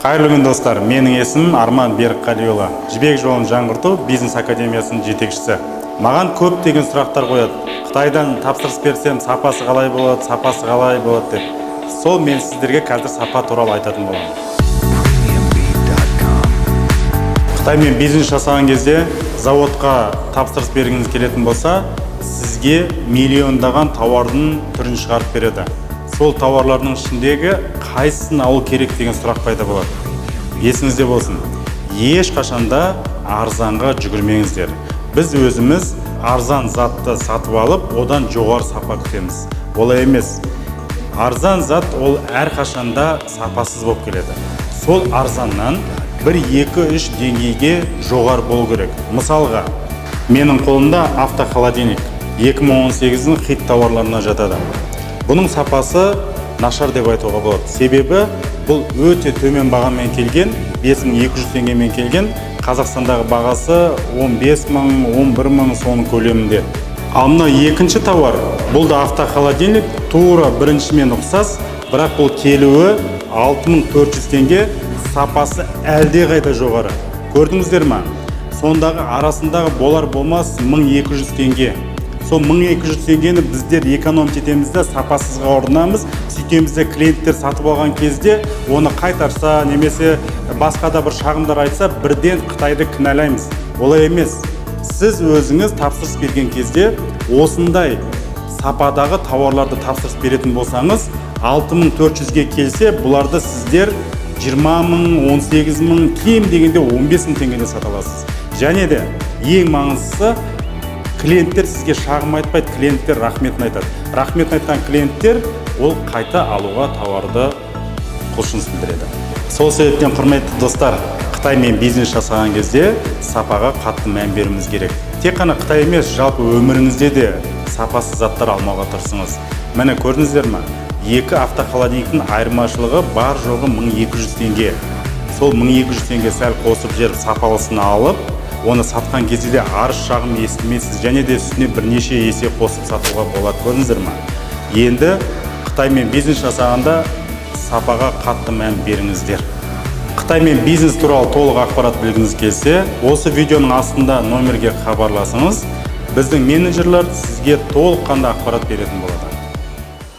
Қайырлы күн, достар! Менің есімім Арман Берікқалиұлы, «Жібек жолын жаңғырту» бизнес академиясының жетекшісі. Маған көптеген сұрақтар қояды: «Қытайдан тапсырыс берсем, сапасы қалай болады, сапасы қалай болады?» – деп. Сол мен сіздерге қазір сапа туралы айтатын боламын. Premiumbeat.com. Қытаймен бизнес жасаған кезде, заводқа тапсырыс бергіңіз келетін болса, сізге миллиондаған тауардың түрін шығарып береді. Сол тауарлардың ішіндегі қайсысын алу керек деген сұрақ пайда болады. Есіңізде болсын, ешқашанда арзанға жүгірмеңіздер. Біз өзіміз арзан затты сатып алып, одан жоғары сапа күтеміз. Олай емес. Арзан зат ол әрқашанда сапасыз болып келеді. Сол арзаннан бір, екі, үш деңгейге жоғары болу керек. Мысалға, менің қолымда автохолодильник, 2018-дің хит тауарларына жатады. Бұның сапасы нашар деп айтуға болады, себебі бұл өте төмен бағамен келген, 5200 теңгемен келген. Қазақстандағы бағасы 15 мың, 11 мың, соның көлемінде. Ал мына екінші тауар, бұл да автохолодильник, тура біріншімен ұқсас, бірақ бұл келуі 6400 теңге, сапасы әлдеқайда жоғары. Көрдіңіздер ма? Сондағы арасындағы болар болмас 1200 теңге. Сол 1200 теңгені біздер экономить етеміз де, сапасызға ұрынамыз. Сөйтеміз де, клиенттер сатып алған кезде оны қайтарса немесе басқа да бір шағымдар айтса, бірден Қытайды кінәлаймыз. Олай емес. Сіз өзіңіз тапсырыс берген кезде осындай сападағы тауарларды тапсырыс беретін болсаңыз, 6400-ге келсе, бұларды сіздер 20 мың, 18 мың, кем дегенде 15 мың теңгеден сата аласыз. Және де ең маңыздысы, клиенттер сізге шағым айтпайды, клиенттер рахметін айтады. Рахметін айтқан клиенттер ол қайта алуға тауарды құлшыныс білдіреді. Сол себептен, құрметті достар, Қытаймен бизнес жасаған кезде сапаға қатты мән беруіміз керек. Тек қана Қытай емес, жалпы өміріңізде де сапасыз заттар алмауға тырысыңыз. Міне, көрдіңіздер ма, екі автохолодильниктің айырмашылығы бар жоғы 1200 теңге. Сол 1200 теңге сәл қосып жіберіп, сапалысын алып, оны сатқан кезде де арыз шағым естімейсіз және де үстіне бірнеше есе қосып сатуға болады. Көрдіңіздер ма? Енді Қытаймен бизнес жасағанда сапаға қатты мән беріңіздер. Қытаймен бизнес туралы толық ақпарат білгіңіз келсе, осы видеоның астында номерге хабарласыңыз. Біздің менеджерлер сізге толыққанды ақпарат беретін болады.